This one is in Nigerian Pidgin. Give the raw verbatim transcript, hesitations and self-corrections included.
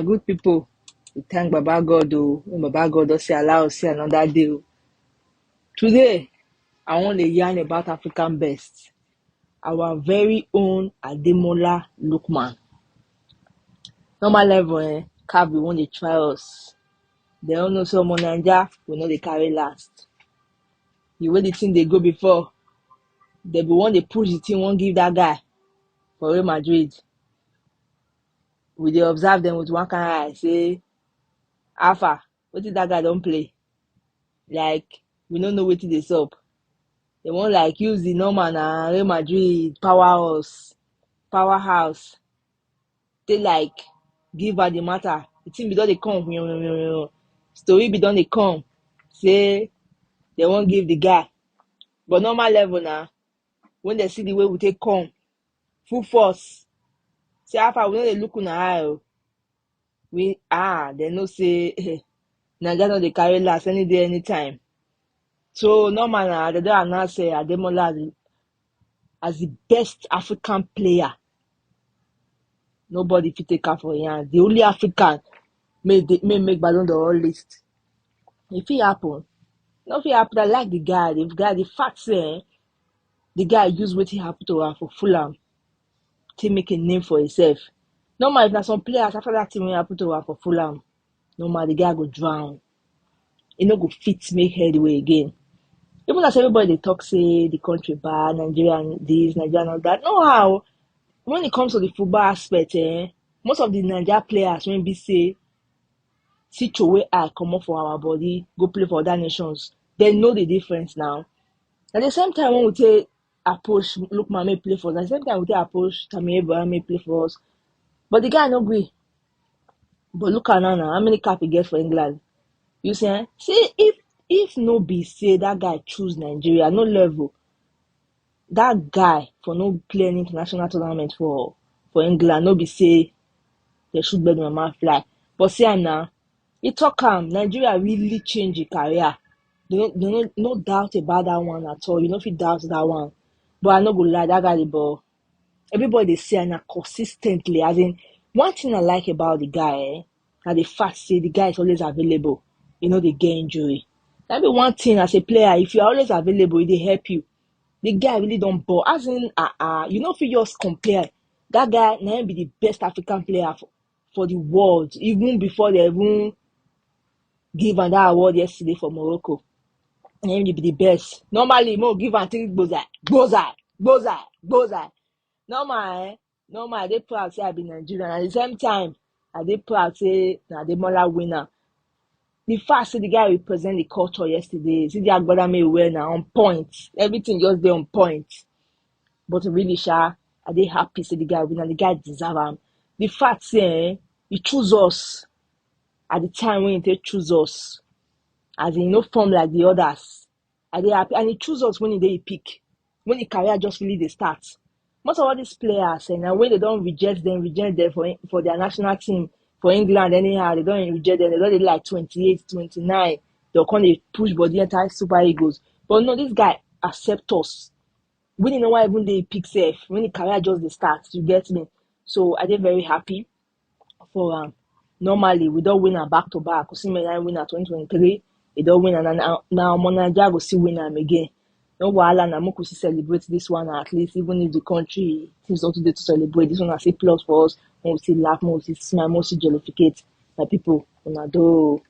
Good people, we thank Baba God o. When Baba God don say allow us see another day o. Today, I wan dey yarn about African best, our very own Ademola Lookman. Normal level, eh, caf bin wan dey try us. Dem no know say omo Naija, we no dey carry last. The way the thing dey go before, dem bin wan dey push the thing, wan give that guy for Real Madrid. We dey observe dem with one kind eye say, how far? Wetin that guy don play? Like, we no know wetin dey sup. Dem wan, like, use the normal na Real Madrid powerhouse, powerhouse, take, like, give her the matter. The thing bin don dey come, story bin don dey come say dem wan give the guy. But normal level na, when dem see the way we take come, full force, say, how far? We no dey look una eye o. We, ah, dem know say Naija no dey carry last any day, anytime. So normal na, dem don announce, eh, Ademola as the, as the best African player. Nobody fit take am for him hand. The only African may dey, may make Ballon d'Or list. E fit happen. No fit happen. I like the guy. The guy, the fact say, eh, the guy use wetin happen to am for Fulham take make a name for himself. Normal, if na some players, after that thing wey happen to am for Fulham, normal, the guy go drown. E no go fit make headway again. Even as everybody dey talk say the country bad, Nigeria this, Nigeria not that. No how. When it comes to the football aspect, eh, most of the Naija players wey be say see throway eye comot for our body, go play for other nations, dem know the difference now. At the same time, when we take approach Lookman make play for us, at the same time we take approach Tammy Abraham make play for us. But the guy no gree. But look at now, now, how many cap he get for England? You see, eh? See, if, if no be say that guy choose Nigeria, no level. That guy for no play any international tournament for, for England, no be say dem shoot bird with mama fly. But see am now, he talk am, Nigeria really change him career. Dem no, dem no, no doubt about that one at all. You no fit doubt that one. But I no go lie, that guy dey ball. Everybody dey see am na consistently. As in, one thing I like about the guy, eh, na the fact say the guy is always available. E no dey get injury. That be one thing as a player, if you are always available, e dey help you. The guy really don ball. As in, ah, ah, you no fit just compare. That guy na him be the best African player for, for the world, even before dem even give am that award yesterday for Morocco. Na him be the best. Normally, make we give am three gboza, gboza, gboza, gboza. Normal, eh? Normal, I dey proud say I be Nigerian. At the same time, I dey proud say na Ademola win am. The fact say the guy represent the culture yesterday, see the agbada wey he wear na on point. Everything just dey on point. But really, sha, I dey happy say the guy win am. The guy deserve am. The fact say, eh, he choose us at the time wey he take choose us, as in, he no form like the others. I dey happy, and he choose us when he dey pick, when the career just really dey start. Most of all these players, eh, na when dem don reject dem, reject dem for, for their national team for England anyhow, dem don reject dem, dem don dey like twenty-eight, twenty-nine, dem come dey push body enter Super Eagles. But no, this guy accept us. When he no wan even dey pick sef, when the career just dey start, you get me? So I dey very happy for am. Normally, we don win am back to back. Osimhen na win am twenty twenty-three, he don win am, and na, na omo Naija go still win am again. No wahala na, make we still celebrate this one at least, even if the country things don too dey to celebrate. This one na still plus for us. Make we still laugh, make we still smile, make we still jollificate. My people, una do.